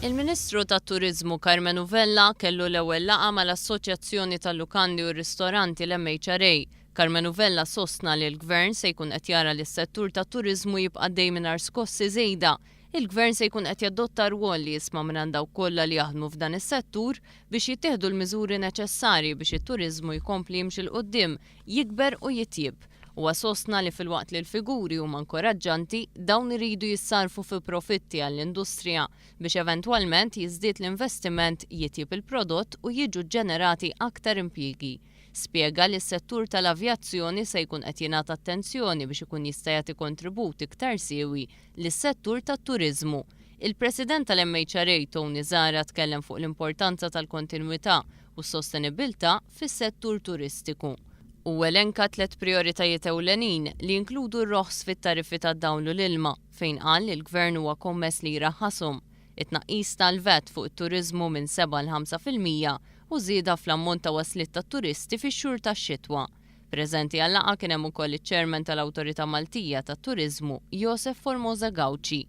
Il-Ministru tat-Turiżmu Karmenu Vella kellu l-ewwel laqgħa mal-Assoċjazzjoni tal-Lukandi u r-Ristoranti l-MHRA. Karmenu Vella sostna li l-Gvern se jkun qed jara li s-settur tat-turiżmu jibqa' għaddej mingħajr skossi żejda. Il-Gvern se jkun qed jadotta rwol li jisma' mingħand dawk kollha li jaħdmu f'dan is-settur biex jittieħdu l-miżuri neċessarji biex it-turiżmu jkompli jimxi 'l quddiem, jikber u jitjieb. Huwa sostna li filwaqt li l-figuri huma inkoraġġanti, dawn iridu jissarrfu fi profitti għall-industrija biex eventwalment jiżdied l-investiment, jitjieb il-prodott u jiġu ġġenerati aktar impjiegi. Spjega li s-settur tal-avjazzjoni se jkun qed jingħata attenzjoni biex ikun jista' jagħti kontribut iktar siewi lis-settur tat-turiżmu. Il-President tal-MHRA Tony Zahra tkellem fuq l-importanza tal-kontinwità u s-sostenibbiltà fis-settur turistiku. Hu elenka tlett prijoritajiet ewlenin li jinkludu r-roħs fit-tariffi tad-dawl u l-ilma, fejn qal li l-Gvern huwa kommess li jraħħashom, it-tnaqqis tal-VAT fuq it-turiżmu minn 7 għal 5% u żieda fl-ammont ta' wasliet tat-turisti fix-xhur tax-xitwa. Preżenti għal-laqgħa kien hemm ukoll iċ-Chairman tal-Awtorità Maltija tat-Turiżmu, Josef Formosa Gauci.